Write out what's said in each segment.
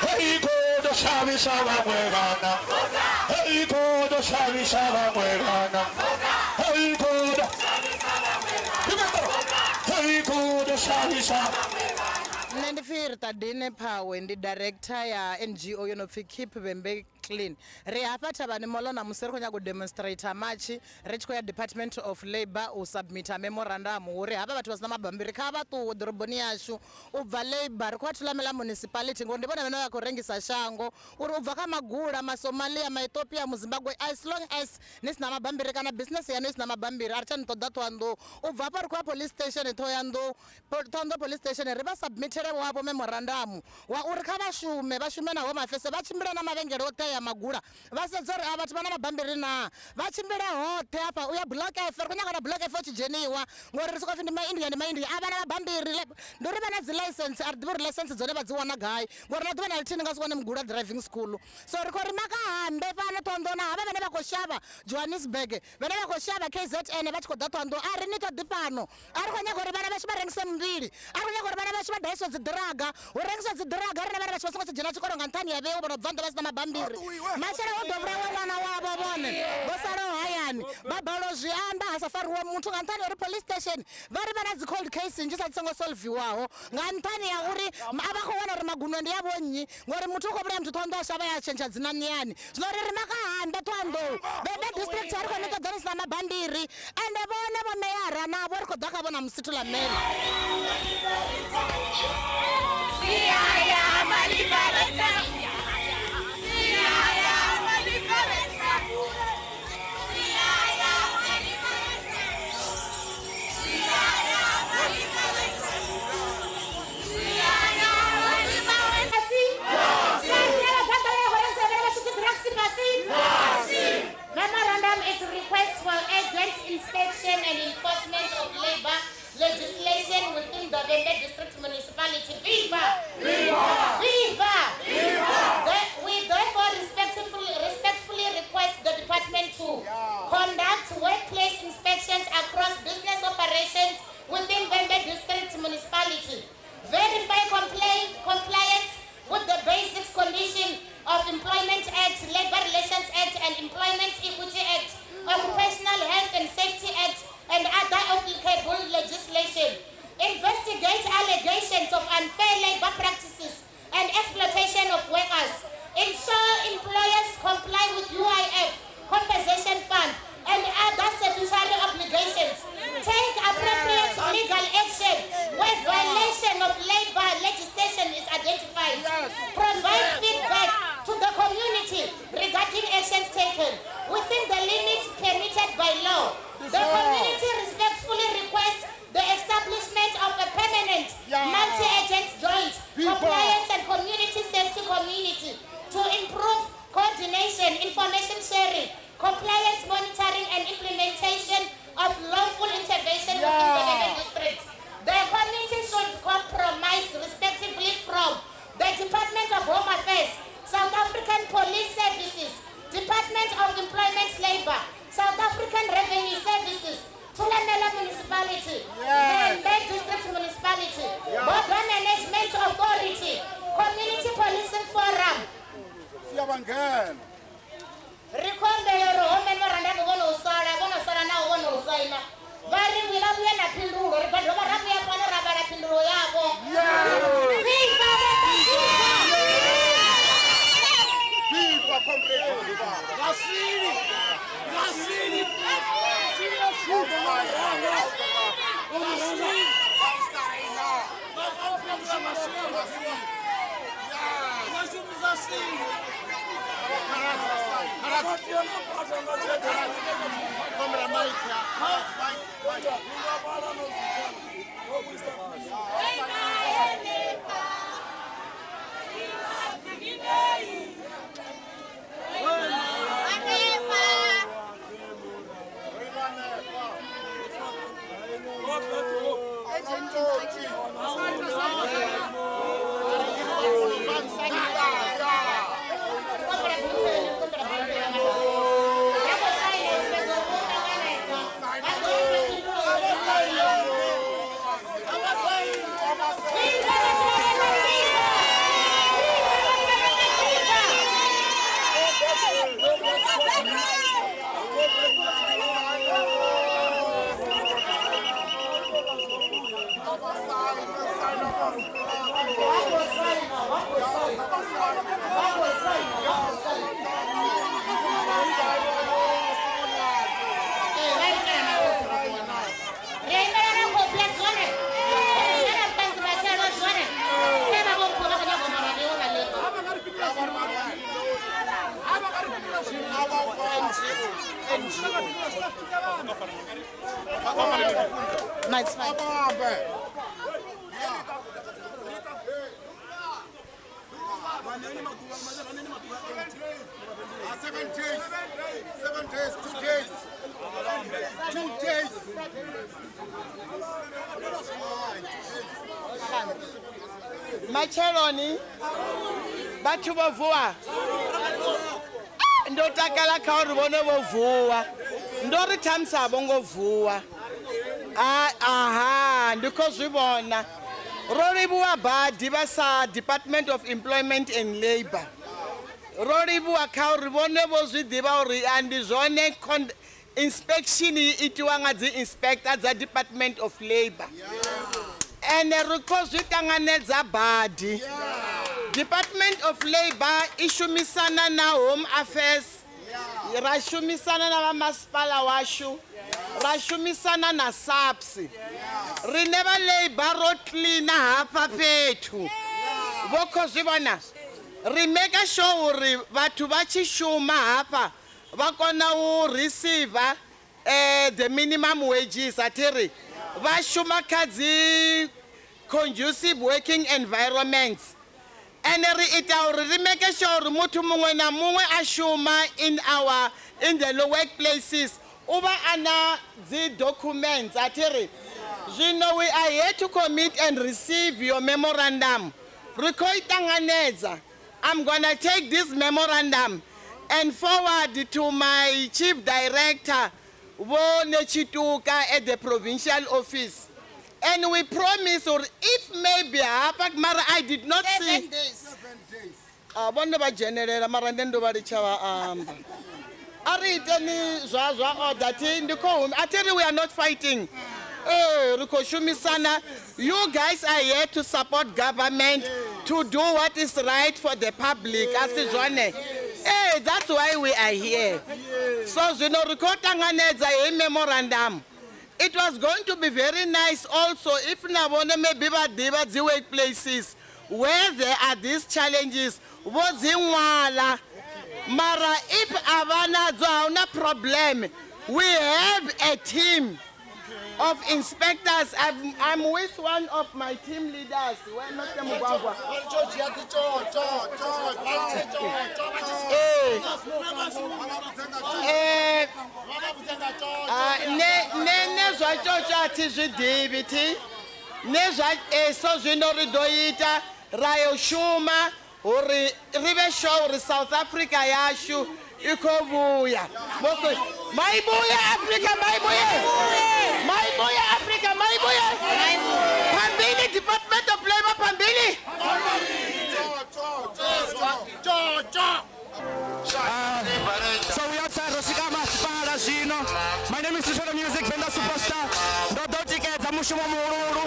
Hei khou ḓo shavhisa vhaṅwe vhana. Hei khou ḓo shavhisa vhaṅwe vhana. Hei khou ḓo Hei khou ḓo shavhisa. Nṋe ndi pfi Ritadine Phawe, ndi director ya NGO yo no pfi Keep Vhembe Clean. Ri hafha Thavhani Mall ṋamusi ri khou nyaga u demonstrator matshi ri tshi khou ya Department of Labour u submitter memorandum uri havha vhathu vha si na mabambiri kha vha ṱuwe ḓoroboni yashu. U bva Labour ri khou vha thulamela municipality ngori ndi vhone vhane vha khou rengisa shango uri u bva kha magula, maSomalia, maEthiopia, muZimbabwe as long as ni si na mabambiri kana business yanu i si na mabambiri a ri tsha ni ṱoḓa Ṱhohoyanḓou. U bva hafha ri khou ya police station Ṱhohoyanḓou, Ṱhohoyanḓou police station ri vha submithele wavho memorandum wa uri kha vha shume vha shume na Home Affairs vha tshimbile na mavhengele oṱhe aya magula vha sedze uri a vhathu vha na mabambiri naa. Vha tshimbile hoṱhe hafha u ya Block F ri khou nyaga na Block F hu tshi dzheniwa ngori ri sokou pfhi ndi maIndia ndi maIndia a vha na mabambiri ndi uri vha na dzi ḽaisentse a ri ḓivhi uri ḽaisentse dzone vha dzi wana gai ngori na ḓuvha na ḽithihi ni nga si wane mugula driving school. So ri khou ri makahambe fhano Ṱhohoyanḓou na havha vhane vha khou shavha Johannesburg vhane vha khou shavha KZN vha tshi khou ḓa Ṱhohoyanḓou a ri ni ṱoḓi fhano. A ri khou nyaga uri vhana vhashu vha rengise muvhili, a ri khou nyaga uri vhana vhashu vha dahiswe dzi ḓiraga, hu rengiswe dzi ḓiraga ri na vhana vhashu vha songo tsha dzhena tshikolo nga nṱhani ha vheiwe vho no bva nnḓa vha si na mabambiri. Matshelo hu ḓo vhulawa ṅwana wavho vhone vho salaho hayani vha balelwa u zwi amba ha sa fariwe muthu nga nṱhani ha uri police station vha ri vha na dzi cold case nnzhi sa dzi songo solviwaho nga nṱhani ha uri a vha khou wana uri magunwe ndi a vho nnyi ngori muthu u khou vhulaya muthu Ṱhohoyanḓou a shavha ya tshentsha dzina ṋiani. Zwino ri ri makahambe Ṱhohoyanḓou Vhembe district a ri khou ni ṱoḓa ni si na mabambiri ende vhone vho meyara navho ri khou ḓa khavho na Musithulamela. Memorandum is request for urgent inspection and enforcement of labor legislation within the Vhembe District Municipality. Viva! Viva! Viva! Viva! We therefore respectfully request the department to conduct workplace inspections across business operations within Vhembe District Municipality, verify compliance with the basic condition of Employment Act, Labor Relations Act and Employment Equity Act, Occupational Health and Safety Act and other applicable legislation. Investigate allegations of unfair labor practices and exploitation of workers. Ensure employers comply with UIF, Compensation Fund and other statutory obligations. Take appropriate legal action where violation of labor legislation is identified. Provide feedback to the community regarding actions taken within the limits permitted by law. The community respectfully requests the establishment of a permanent multi-agent joint compliance and community safety community to improve coordination, information sharing, compliance monitoring and implementation of lawful intervention within the Vhembe district. The community should compromise respectively from the Department of Home Affairs, South African Police Services, Department of Employment Labour, South African Revenue Services, Thulamela Municipality, Vhembe District Municipality, Border Management Authority, Community Policing Forum. Siyabangena. Ri khou humbela uri ho memorandum vho no sala, vho no sala naho vho no saina vha ri vhuya vhuye na phindulo, ri ḓo dovha ra vhuya fhano ra vhala phindulo yavho. Viva Viva! Viva comrade Viva. Vasili! Vasili! No, it's fine. 7 days. 7 days, 2 days. 2 days. Matsheloni vhathu vho vuwa ndo takala kha uri vhone vho vuwa ndo ri thamusi a vho ngo vuwa aha ndi khou zwi vhona ro livhuwa badi vha sa Department of Employment and Labour ro livhuwa kha uri vhone vho zwi ḓivha uri a ndi zwone inspection i itiwa nga dzi inspector dza Department of Labour ene ri khou zwi ṱanganedza badi. Department of Labour i shumisana na Home Affairs ra shumisana na vha masipala washu ra shumisana na SAPS rine vha Labour ro cleana hafha fhethu vho khou zwi vhona ri make sure uri vhathu vha tshi shuma hafha vha kona u receive the minimum wages a thi ri vha shuma kha dzi conducive working environments ene ri ita uri ri make sure uri muthu muṅwe na muṅwe a shuma in our in the workplaces u vha a na dzi documents a thi ri zwino we are here to commit and receive your memorandum ri khou i ṱanganedza. I'm gonna take this memorandum and forward to my chief director Vho Netshituka at the provincial office and we promise uri if maybe hafha mara I did not see 7 days. Ah, vhone vha dzhenelela mara nṋe ndo vha litsha vha amba a ri iteni zwa zwa order thi ndi khou a thi ri we are not fighting ee ri khou shumisana you guys are here to support government to do what is right for the public a si zwone ee that's why we are here so zwino ri khou ṱanganedza heyi memorandum. It was going to be very nice also if na vhone maybe vha ḓivha dzi workplaces where there are these challenges vho dzi ṅwala mara if a vha nadzo a huna problem we have a team of inspectors. I'm with one of my team leaders. We're not the Mugwagwa. Ne ne zwa tshotsho a thi zwi ḓivhi thi ne zwa so zwino ri ḓo ita ra yo shuma uri ri vhe sure uri South Africa yashu i khou vhuya. Maibuye Africa, maibuye, maibuye Africa, maibuye. Phambili Department of Labour, phambili. So we outside ro swika masipala zwino. My name is Lishona Music, Venda Superstar. Ndo ḓo tikedza mushumo muhuluhulu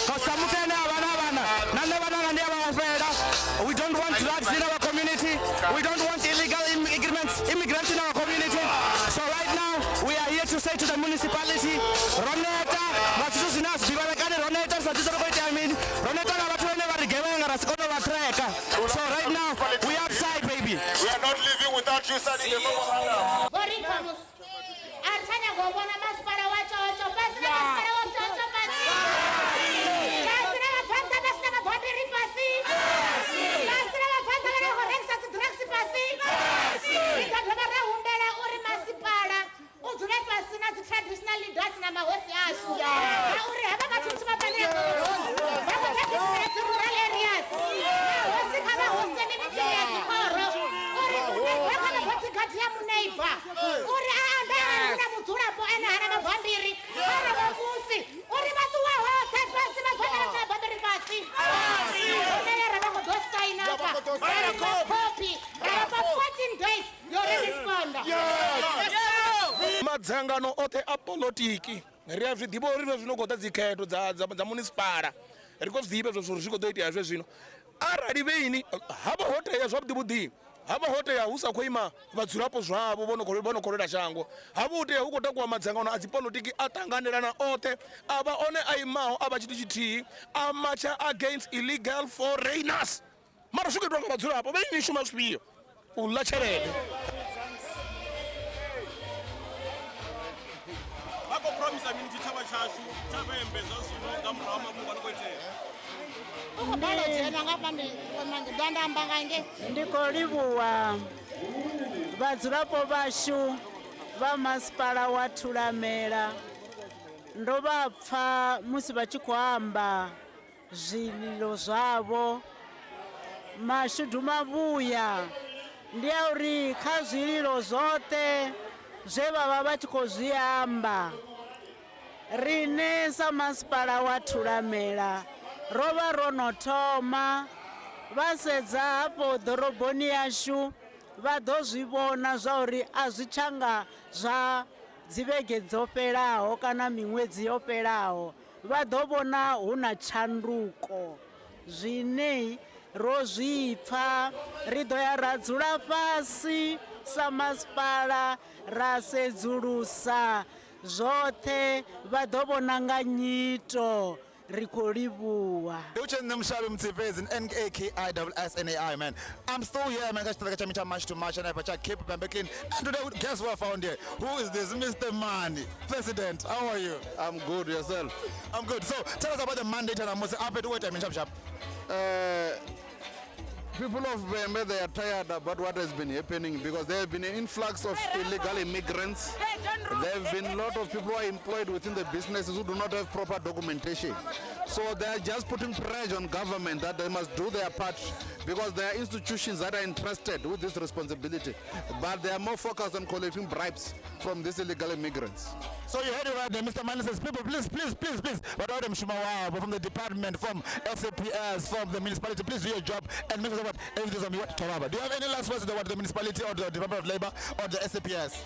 cause sa muthu ane a vha na vhana na nṋe vhana vhanga ndi a vha ofhela. We don't want drugs in our community. We don't want illegal immigrants in our community. So right now we are here to say to the municipality, ro neta nga zwithu zwine a zwi ḓivhalekani, ro neta ri sa ḓivhi uri khou itea mini, ro neta nga vhathu vhane vha ri gevhenga ra si kone u vha tracker. So right now we are outside, baby. We are not living without you signing the memorandum. Vho ri pfa musi a ri tsha nyaga u vhona masipala wa Tshotsho fhasi na masipala wa Tshotsho fhasi fhasi na vhabvanḓa vha si na mabambiri fhasi fhasi na vhabvanḓa vhane vha khou rengisa dzi drugs fhasi. Ri ḓo dovha ra humbela uri masipala u dzule fhasi na dzi traditional leaders na mahosi ashu ngauri havha vhathu musi vha fanela ḓoroboni vha khou ḓa dzi rural areas. Mahosi kha vha hoste mimithini ya dzikhoro uri muneiba kha vha bodyguard ya muneiba uri a ambe arali hu na mudzulapo ane hana mabambiri kha vhavhusi uri vha ṱuwe hoṱhe fhasi vha bva vha sina mabambiri fhasi. Hune ya ra vha khou ḓo saina afha copy ra vhafha 14 days yo ri responda. Madzangano oṱhe a polotiki ri a zwi ḓivha uri zwino khou ḓa dzikhetho dza munisipala, ri khou zwi ḓivha zwo uri zwi khou ḓo itea zwe zwino. Arali vheini havha ho tea zwavhuḓi vhuḓi, havha ho tea hu sa khou ima vhadzulapo zwavho vho no khou lwela shango, havha ho tea hu khou takuwa madzangano a dzipolotiki a ṱanganelana oṱhe a vha one a imaho a vha tshithu tshithihi a matsha against illegal foreigners. Mara zwi khou itiwa nga vhadzulapo vheini shuma zwifhio u ḽa tshelede. vhudzisa mini tshitshavha tshashu tsha Vhembe zwa zwino nga murahu ha mafhungo a no khou itea? U khou balelwa u dzhena nga hafha ndi ḓa nda amba nga ngei. Ndi khou livhuwa vhadzulapo vhashu vha masipala wa Thulamela. Ndo vha pfa musi vha tshi khou amba zwililo zwavho. Mashudu mavhuya ndi a uri kha zwililo zwoṱhe zwe vha vha vha tshi khou zwi amba, riṋe sa masipala wa Thulamela ro vha ro no thoma vha sedza hafho ḓoroboni yashu vha ḓo zwi vhona zwa uri a zwi tsha nga zwa dzivhege dzo fhelaho kana miṅwedzi yo fhelaho. Vha ḓo vhona hu na tshanduko. Zwine ro zwi pfa, ri ḓo ya ra dzula fhasi sa masipala ra sedzulusa zwoṱhe, vha ḓo vhona nga nyito. Ri khou livhuwa. Ndi utshe nṋe Mushavhi Mutsifhedzi, N-A-K-I-S-S-N-A-I, man. I'm still here, man, kha tshiṱiraka tsha Mitsha March to March hanefha tsha Cape Vhembe Clean. And today, guess who I found here? Who is this? Mr. Mani. President, how are you? I'm good, yourself? I'm good. So, tell us about the mandate and Musi up at wait, I mean, shap, shap. People of Vhembe, they are tired about what has been happening because there have been an influx of illegal immigrants. There have been a lot of people who are employed within the businesses who do not have proper documentation. So they are just putting pressure on government that they must do their part because there are institutions that are entrusted with this responsibility, but they are more focused on collecting bribes from these illegal immigrants. So you heard it right there, Mr. Mani says, people, please, please, please, please, but all them Shumawa from the department, from SAPS, from the municipality, please do your job and make sure that everything's on what Toraba. Do you have any last words about the municipality or the Department of Labor or the SAPS?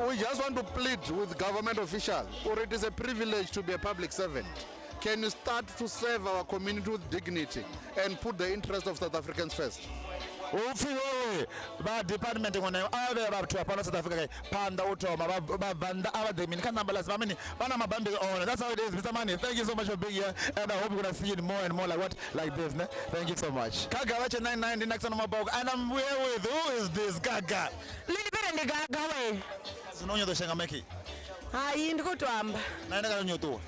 We just want to plead with government officials, or it is a privilege to be a public servant. Can you start to serve our community with dignity and put the interest of South Africans first? Upfi wewe vha department ngone a vhe vhathu hafhano South Africa phanḓa u thoma vha vhabvannḓa a vha ḓe mini kha number vha mini vha na mabambiri one. That's how it is, Mr. Mani. Thank you so much for being here, and I hope we're gonna see you more and more like what like this, ne? Thank you so much. Gaga vache 99 ndi next on maboko, and I'm here with who is this Gaga? Lili vele ndi Gaga we. Zwino nyo ḓo shenga meki. Hai ndi khou to amba. Na ene kana nyo ṱuwa.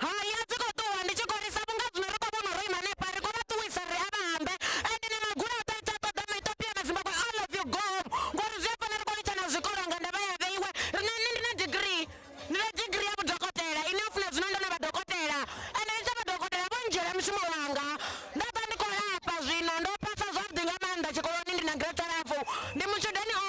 Hai a tshi khou ṱuwa ndi tshi khou risa vhunga zwino ri khou vhona ro ima hanefha ri khou vha ṱuwisa ri a vha hambe. Ende na magula a ṱoḓa ṱoḓa ma Ethiopia na Zimbabwe, all of you go home. Ngori zwi a fana ri khou litsha na zwikolo nga ndavha ya vheiwe. Rine nṋe ndi na degree. Ndi na degree ya vhudokotela ine u funa zwino ndo no vha dokotela. Ende ndi tsha vha dokotela vho ndzhiela mushumo wanga. Ndo vha ndi khou lafha zwino ndo phasa zwavhuḓi nga maanḓa tshikoloni ndi na grade 12. Ndi mutshudeni o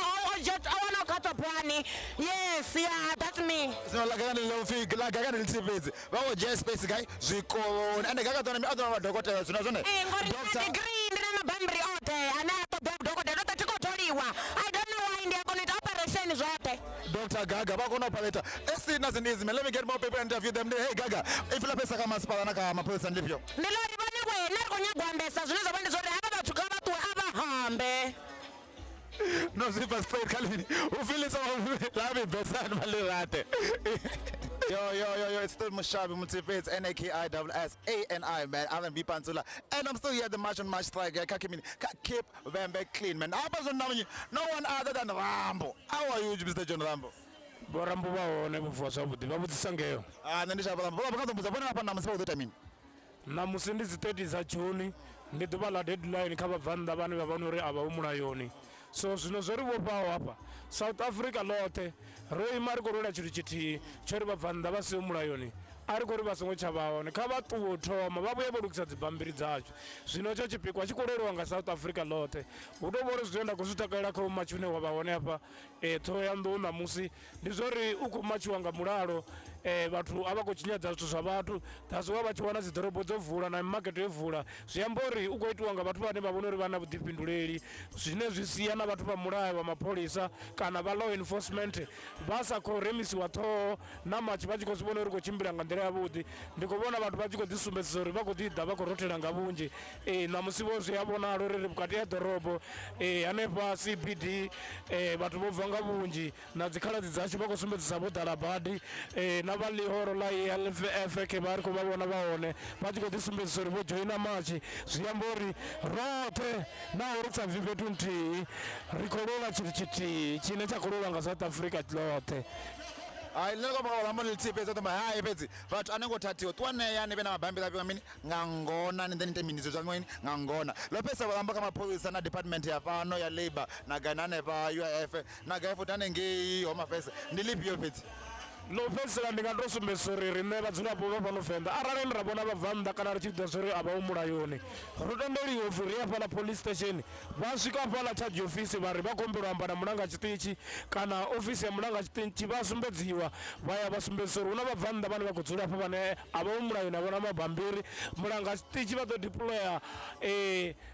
wanaho kha top 1. Yes, yeah, that's me. Zwino ḽa Gaga ndi ḽo pfi ḽa Gaga ndi ḽithihi fhedzi. Vha khou dzhia space gai zwikoloni. Ende Gaga ḓo a ḓo vha dokotela zwino zwone. Ngori ndi na degree, ndi na mabambiri oṱhe ane a ṱoḓea vhudokotela. Ndo ḓa thi khou tholiwa. I don't know why ndi a kona u ita operation zwoṱhe. Dr. Gaga vha kona u operate. Esi na zindi izime. Let me get more people and interview them. Hey Gaga, if la pesa ka masipala na ka mapholisa ndi lifhio? Ndi ḽo ri vhone we na ri khou nyaga u ambesa zwine zwa vha ndi zwori havha vhathu kha vha ṱuwe a vha hambe. No zwipa straight khalini. U filisa la mi besani vha ḽi Yo, yo, yo, yo, it's still Mushabi Muthipe, it's N-A-K-I-S-S-A-N-I, man. I'm B Pantsula. And I'm still here at the March on March strike. Keep Vhembe clean, man. No one other than Rambo. How are you, Mr. John Rambo? Vho Rambo vha hone vho vuwa zwavhuḓi, vha vhudzisa ngeo. Nṋe ndi shavha Rambo. Vha kha ḓo mbudza, vhone hafha ṋamusi vha khou ḓo ita mini? Ṋamusi ndi dzi 30 dza June, ndi ḓuvha ḽa deadline kha vhabvannḓa vhane vha vhona uri a vha hu mulayoni. So zwino zwo ri vhofhaho hafha South Africa ḽoṱhe ro ima ri khou lwela tshithu tshithihi tsho ri vhabvannḓa vha siho mulayoni a ri khou ri vha songo tsha vha hone kha vha ṱuwe u thoma vha vhuye vho lugisa dzibammbiri dzashu. Zwino tsho tshipikwa tshi khou lweliwa nga South Africa ḽoṱhe. Hu tou vha uri zwine nda khou zwi takalela kha matshi une wa vha hone hafha Ṱhohoyanḓou ṋamusi ndi zwa uri u khou matshiwa nga mulalo, vhathu a vha khou tshinyadza zwithu zwa vhathu. That's why vha tshi wana dzi ḓorobo dzo vula na mimakete yo vula, zwi amba uri u khou itiwa nga vhathu vhane vha vhona uri vha na vhuḓifhinduleli, zwine zwi sia na vhathu vha mulayo vha mapholisa kana vha law enforcement vha sa khou remisiwa ṱhoho na matshi vha tshi khou zwi vhona uri khou tshimbila nga nḓila yavhuḓi. Ndi khou vhona vhathu vha tshi khou ḓi sumbedzisa uri vha khou ḓi ḓa vha khou rothela nga vhunzhi. Ṋamusi vho zwi a vhonala uri ri vhukati ha ḓorobo hanefha CBD, vhathu vho bva nga vhunzhi na dzikhaladzi dzashu vha khou sumbedzisa vho ḓala badi, na vha ḽihoro ḽa ELF vha ri khou vha vhona vha hone vha tshi khou ḓi sumbedzisa uri vho dzhoina matshi. Zwi amba uri roṱhe naho ri sa bvi fhethu nthihi ri khou lwela tshithu tshithihi tshine tsha khou lwelwa nga South Africa ḽoṱhe. Hai nṋe ndo vha amba lithihi fhedzi ḓo hai fhedzi vhathu a ni ngo thathiwa ṱuwa nea ni vhe na mabambiri afhiwa mini nga ngona ni ḓe ni ite mini zwithu zwa mini nga ngona ḽo fhedzisa vha amba kha mapholisa na department ya fhano ya labour na gai na hanefha UIF na gai futhi hanengei home affairs ndi ḽifhio fhedzi ḽo fhedzisela ndi nga to sumbedzisa uri riṋe vhadzulapo vha fhano venḓa arali ra vhona vhabvannḓa kana ri tshi ḓivha zwa uri a vha ho mulayoni ro tendeliwa upfhi ri ye fhaḽa police station vha swika fhaḽa charge ofisi vha ri vha khou humbela u amba na mulanga tshiṱitshi kana ofisi ya mulanga tshiṱitshi vha sumbedziwa vha ya vha sumbedzisa uri hu na vhabvannḓa vhane vha khou dzula hafha vhane a vha ho mulayoni a vha na mabambiri mulanga tshiṱitshi vha ḓo deploya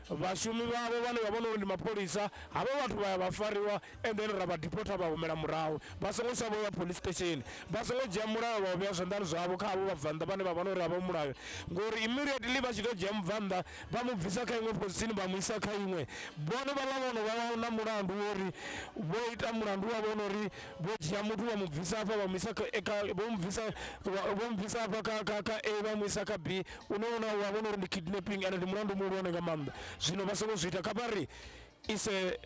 vhashumi vhavho vhane vha vhona uri ndi mapholisa havho vhathu vha ya vha fariwa and then ra vha deporter vha humela murahu vha songo shavha uya police station vha songo dzhia mulayo vha u vhea zwanḓani zwavho kha havho vhabvannḓa vhane vha vha na uri a vha mulayo ngori immediately vha tshi to dzhia mubvannḓa vha mu bvisa kha iṅwe position vha mu isa kha iṅwe vhone vha vha vhono vha na mulandu wo uri vho ita mulandu wa vhona uri vho dzhia muthu vha mu bvisa hafha vha mu isa kha vho mu bvisa vho mu bvisa hafha kha A vha mu isa kha B une una wa vhona uri ndi kidnapping ende ndi mulandu muhulwane nga maanḓa zwino vha songo zwi ita kha vha ri ise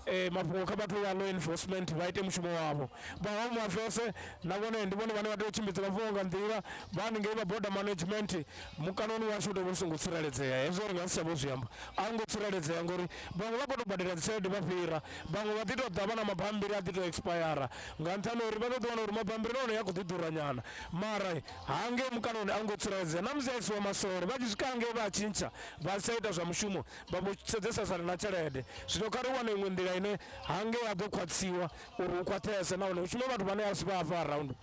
mafhungo kha vhathu vha law enforcement vha ite mushumo wavho. Vha home affairs na vhone ndi vhone vhane vha tea u tshimbidza mafhungo nga nḓila, vha haningei vha border management mukanoni washu u tea u vha u songo tsireledzea hezwo ri nga si tsha vho zwi amba a u ngo tsireledzea ngori vhaṅwe vha khou tou badela dzi tshelede vha fhira vhaṅwe vha ḓi tou ḓa vha na mabammbiri a ḓi tou expire nga nṱhani ha uri vha ḓo ḓi wana uri mabammbiri na one a khou ḓi ḓura nyana mara hangei mukanoni a u ngo tsireledzea na musi a isiwa masole vha tshi swika hangei vha a tshintsha vha si tsha ita zwa mushumo vha vho sedzesesana na tshelede zwino kha ri wane iṅwe nḓila ine hangei ha ḓo khwaṱhisiwa uri hu khwaṱhese nahone hu shume vhathu vhane a si vha hafha around.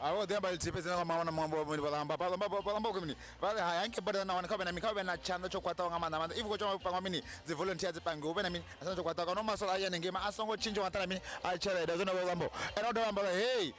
A vho ḓi amba ḽithihi fhedzi na maṅwe na muambo wa vha amba vha amba vha amba mini vha ri hai hanke badela nahone kha vhe na mini kha vhe na tshanḓa tsho khwaṱhaho nga maanḓa maanḓa if khou tsha pangwa mini dzi volunteer dzi pangiwe hu vhe na mini na tshanḓa tsho khwaṱhaho kana masole a ye hanengei a songo tshintshiwa nga nṱhani ha mini a tshelede zwone vha amba ene o dovha amba hey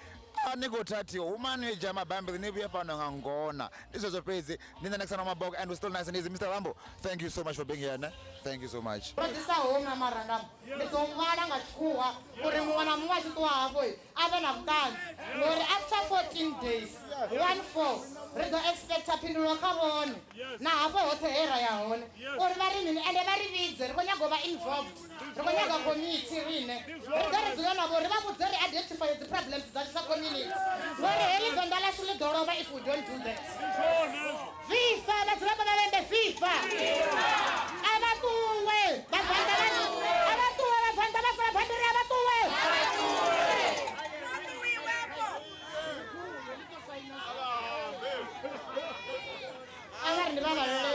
a ni khou thathiwa humani ni dzhia mabambiri ni vhuye fhano nga ngona ndi zwezwo fhedzi ndi nṋe Nexano Maboko and we still nice and easy Mr Rambo thank you so much for being here ne thank you so much. Ro ḓisa hoyu memorandum ndi ḓo ṅwala nga tshikhuwa uri muṅwe na muṅwe a tshi ṱuwa hafho a vhe na vhuṱanzi ngori after 14 days 14 ri ḓo expecta phindulo kha vhone na hafho hoṱhe he ra ya hone uri vha ri mini ende vha ri vhidze ri khou nyaga u vha involved ri khou nyaga committee riṋe ri ḓe ri dzule navho ri vha vhudze ri identify dzi problems dzashu sa community ngori heḽi venḓa ḽashu ḽi ḓo lovha if we don't do that. Viva vhadzulapo vha Vhembe viva a vha ṱuwe vhabvanḓa vha a vha ṱuwe vhabvanḓa vha fula bammbiri a vha ṱuwe. A vha ri ndi vha vhalele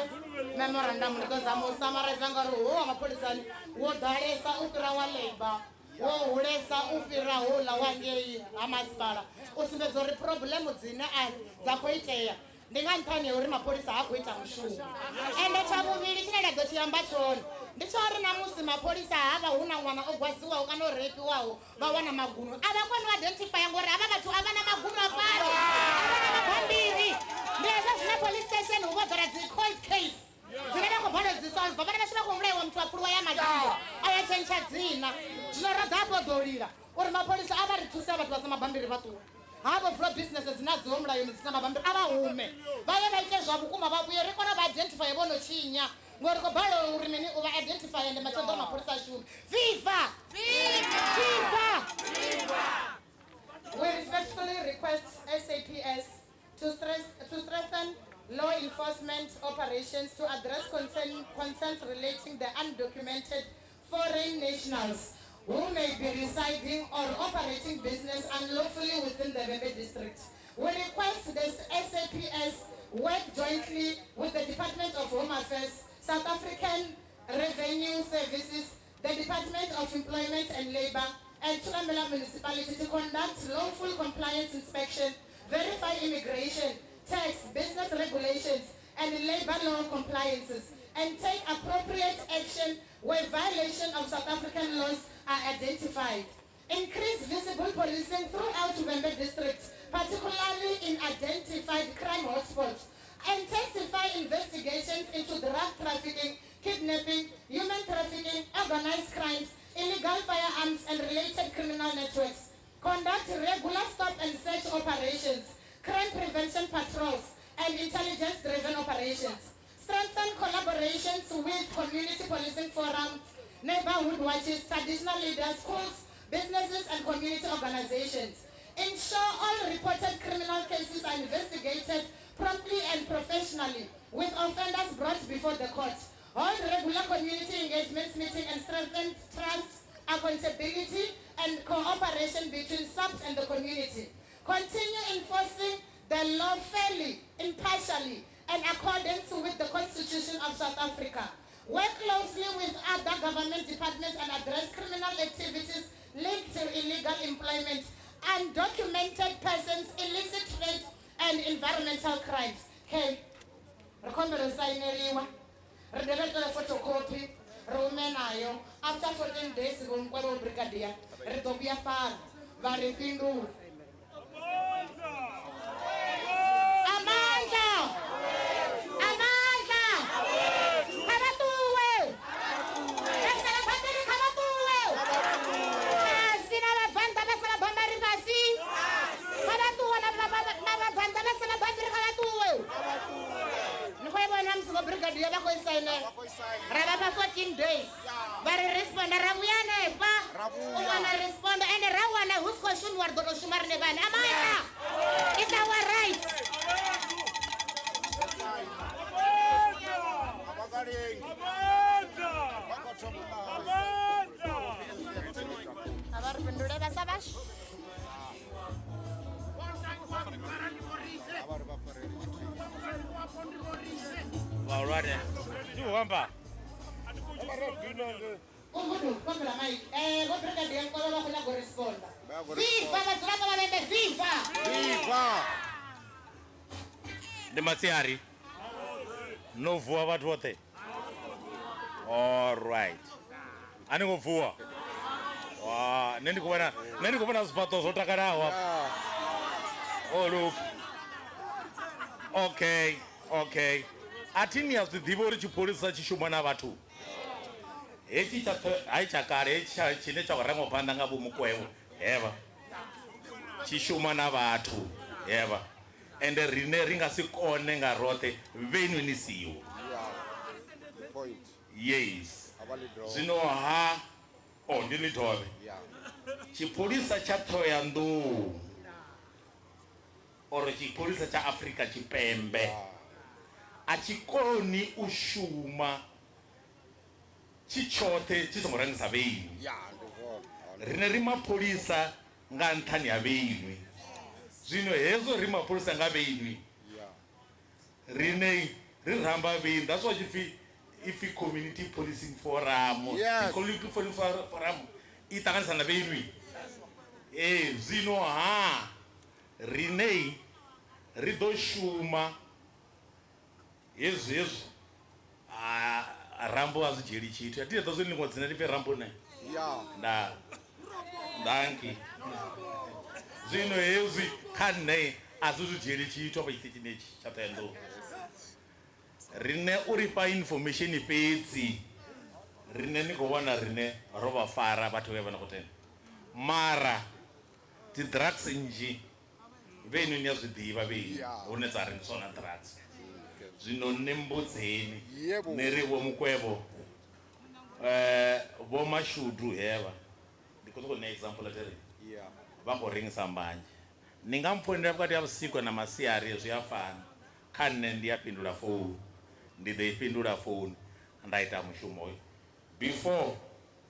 memorandum ndi ḓo zama u samaraiza ngauri hoyu wa mapholisani wo ḓalesa u fhira wa labour wo hulesa u fhira houḽa wa ngei ha masipala u sumbedza uri problem dzine a dza khou itea ndi nga nṱhani ha uri mapholisa ha khou ita mushumo. Ende tsha vhuvhili tshine nda ḓo tshi amba tshone ndi tsha uri na musi mapholisa havha hu na ṅwana o gwaziwaho kana o reipiwaho vha wana magunwe a vha koni u identifya ngori havha vhathu a vha na magunwe a fhano a vha na mabambiri. Ndi hezwo zwine police station hu vho ḓala dzi cold case dzine vha khou balelwa dzi solve vhana vhashu vha khou vhulaiwa muthu a pfuluwa ya maḓumbu a ya tshentsha dzina. Zwino ro ḓa hafho ḓo lila uri mapholisa a vha ri thuse vhathu vha sina mabambiri vha ṱuwe havho vula business dzine a dziho mulayoni dzi sina mabambiri a vha hume vha ye vha ite zwa vhukuma vha vhuye ri kone u vha identify vho no tshinya ngori khou balelwa uri mini u vha identify ende matshelo ḓo mapholisa a shume. Viva viva. We respectfully request SAPS to strengthen law enforcement operations to address concerns relating the undocumented foreign nationals who may be residing or operating business unlawfully within the Vhembe district. We request the SAPS work jointly with the Department of Home Affairs, South African Revenue Services, the Department of Employment and Labour, and Thulamela Municipality to conduct lawful compliance inspection, verify immigration, tax, business regulations, and labor law compliances, and take appropriate action where violation of South African laws are identified. Increase visible policing throughout Vhembe district, particularly in identified crime hotspots. Intensify investigations into drug trafficking, kidnapping, human trafficking, organized crimes, illegal firearms, and related criminal networks. Conduct regular stop and search operations, crime prevention patrols, and intelligence-driven operations. Strengthen collaborations with community policing forums, neighborhood watches, traditional leaders, schools, businesses, and community organizations. Ensure all reported criminal cases are investigated promptly and professionally, with offenders brought before the court. Hold regular community engagement meeting and strengthen trust, accountability, and cooperation between SAPS and the community. Continue enforcing the law fairly, impartially, and accordance with the Constitution of South Africa. Work closely with other government departments and address criminal activities linked to illegal employment, undocumented persons, illicit trade, and environmental crimes. Okay. Re khombela u saineliwa ri dovhe ri tole photocopy ri hume nayo after 14 days vho mukwevho brigadier ri ḓo vhuya fhano vha ri fhindula. Amandla! Amandla! Kha vha ṱuwe! Vha sala phambili kha vha ṱuwe! Fhasi na vhabvannḓa vha sala bambari fhasi! Kha vha ṱuwe na vhabvannḓa vha sala bambiri kha vha ṱuwe! Ni khou i vhona musi vho brigadier vha khou i sainela ra vha fha 14 days vha ri responda ra vhuya hanefha u wana responda ende ra wana hu si khou shumiwa ri ḓo tou shuma rine vhane. Amandla! It's our right. A vha ri fhindule vha sa vhashu. Vhahulwane ndi u amba. Kumbudu, kombela mic. Vho brigadier Nkola vha khou nyaga u responda. Viva vhadzulapo vha Vhembe, viva! Viva! Ndi masiari no vuwa vhathu vhoṱhe? All right. A ni ngo vuwa? Wa, nṋe ndi khou vhona, nṋe ndi khou vhona zwifhaṱo zwo takalaho hafha. Oh look. Okay, okay. A thi ni a zwi ḓivha uri tshipholisa tshi shuma na vhathu. Hetshi tsha hai tsha kale hetshi tsha tshine tsha khou rangwa phanḓa nga Vho Mukwevho hevha tshi shuma na vhathu hevha ende rine ri nga si kone nga roṱhe vhenwi ni siho. Yes. Zwino ha oh ndi ḽi dovhe. Tshipholisa tsha Ṱhohoyanḓou or tshipholisa tsha Afrika Tshipembe a tshi koni u shuma tshi tshoṱhe tshi songo rangisa vheinwi. Rine ri mapholisa nga nṱhani ha vheinwi. Zwino hezwo ri mapholisa nga vheinwi, rine ri ramba vheinwi. That's why tshipfi ipfi community policing forum. Yes. Community policing forum i ṱanganisa na vheinwi. Ee, zwino ha rine ri ḓo shuma hezwi hezwi Rambo a zwi dzhieli tshithu. A thi ḓo zwi ḽiṅwe dzina ḽi pfi Rambo ne. Nda danki. Zwino hezwi kha nṋe a zwi zwi dzhieli tshithu afha tshiṱitshini hetshi tsha Ṱhohoyanḓou. Rine u ri fha information fhedzi rine ni khou vhona rine ro vha fara vhathu vhe vha na khou tenda. Mara dzi drugs nnzhi vheinwi ni a zwi ḓivha vheinwi hune dza rengiswa na drugs. Zwino ni mbudzeni ni ri Vho Mukwevho Vho Mashudu hevha ndi khou sokou ṋea example a thi ri vha khou rengisa mbanzhe ni nga mpfoinela vhukati ha vhusiku na masiari zwi a fana kha nṋe ndi a fhindula founu ndi ḓo i fhindula founu nda ita mushumo hoyo before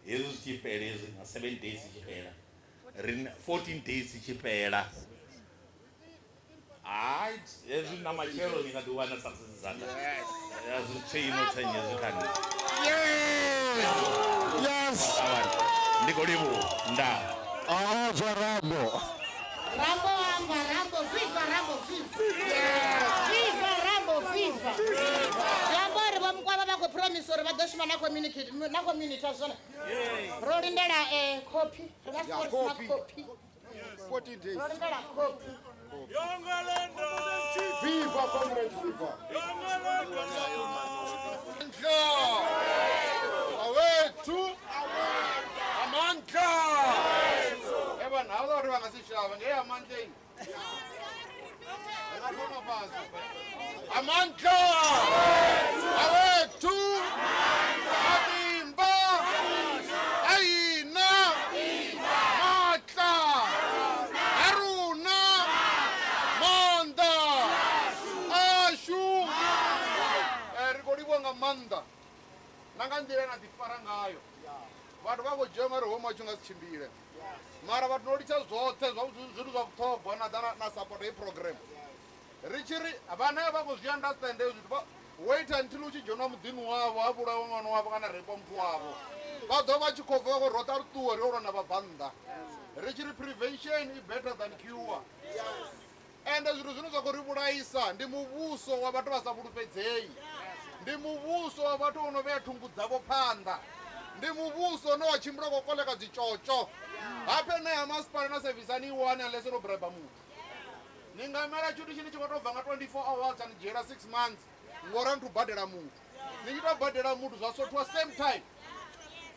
hezwi zwi tshi fhela hezwi nga 7 days tshi fhela ri 14 days tshi fhela hai hezwi na matshelo ni nga ḓi wana success dzanga zwi tsheino tshenye zwi kha nṋe. Yes. Ndi khou livhuwa nda. Zwa Rambo. Rambo amba Rambo viva Rambo viva. Viva Rambo viva. Zwi amba uri Vho Mukwevho vha khou promise uri vha ḓo shuma na community na community a zwone. Ro lindela copy. Ri nga si ṱuwe ri sina copy. 14 days. Ro lindela copy. Viva comrade viva. Amandla. Awethu. Amandla. Eba nawo uri vangasishava ngeye amandleni. Amandla. Awethu. Matimba. Aina. Matla. Aruna. na ḓifara ngayo. Vhathu vha khou dzhia ungari home a tshi nga si tshimbile, mara vhathu no litsha zwoṱhe zwa zwithu zwa vhuṱhogwa na ḓa na support heyi program. Ri tshi ri vhana vha khou zwi understand hezwi zwithu, vha wait until u tshi dzhena muḓini wavho ha vhulawa ṅwana wavho kana rape muthu wavho, vha ḓo vha tshi khou bva vha khou roṱa ri ṱuwe ri yo lwa na vhabvannḓa. Ri tshi ri prevention i better than cure. Ende zwithu zwine zwa khou ri vhulaisa ndi muvhuso wa vhathu vha sa fhulufhedzei, ndi muvhuso wa vhathu vho no vhea thumbu dzavho phanḓa, ndi muvhuso une wa tshimbila khou koleka dzitshotsho. Hafha ene ha masipala na service ani i wani unless no bribe muthu. Ni nga mela tshithu tshine tshi khou tou bva nga 24 hours tsha ni dzhiela 6 months ngori a ni thu badela muthu. Ni tshi tou badela muthu zwa sothiwa same time.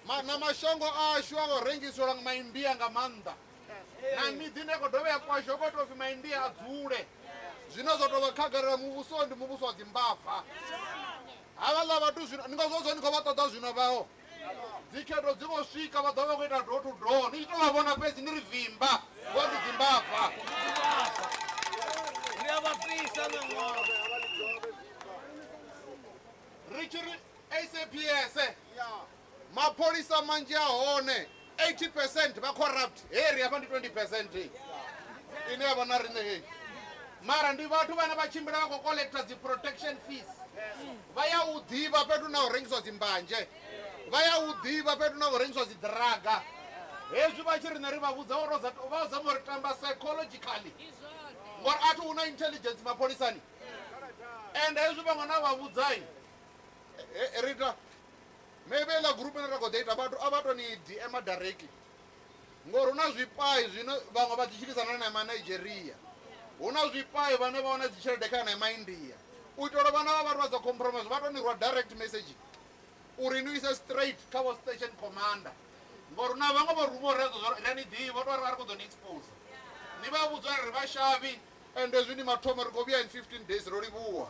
Na mashango ashu a khou rengiselwa maindia nga maanḓa, na miḓi ine ya khou dovha ya kwasha hu khou tou pfhi maindia a dzule, zwine zwa tou vha khagala muvhuso ndi muvhuso wa dzimbava. Havhaḽa vhathu zwino ndi ngazwo zwo ni khou vha ṱoḓa zwino vhao dzikhetho dzi khou swika vha ḓo vha khou ita door to door, ni tshi tou vha vhona fhedzi ni ri vimba ngori ndi dzimbava. Ri a vha fhisa ṋaṅwaha. Ri tshi ri SAPS mapholisa manzhi a hone 80% vha corrupt, he ri hafha ndi 20% ine ya vha na riṋe hei, mara ndi vhathu vhane vha tshimbila vha khou collecta dzi protection fees, vha ya u ḓivha fhethu na u rengiswa dzimbanzhe, vha ya u ḓivha fhethu na u rengiswa dzi draga. Hezwi vha tshi riṋe ri vha vhudza uri vha zama uri tamba psychologically ngori a thi hu na intelligence mapholisani. Ende hezwi vhaṅwe na vha vhudzai ri ita maybe ḽa group ine ra khou ḓo ita vhathu a vha to ni DM directly ngori hu na zwipai zwine vhaṅwe vha dzi tshilisana na ma Nigeria, hu na zwipai vhane vha wana dzi tshelede kha na ma India, u itela vhana vha vhathu vha sa compromise vha to ni rwa direct message uri ni ise straight kha vho station commander, ngori na vhaṅwe vho ruma uri ri a ni ḓivha to ri a ri khou ḓo ni expose, ni vha vhudza uri ri vha shavhi. Ende hezwi ndi mathomo, ri khou vhuya in 15 days. Ro livhuwa.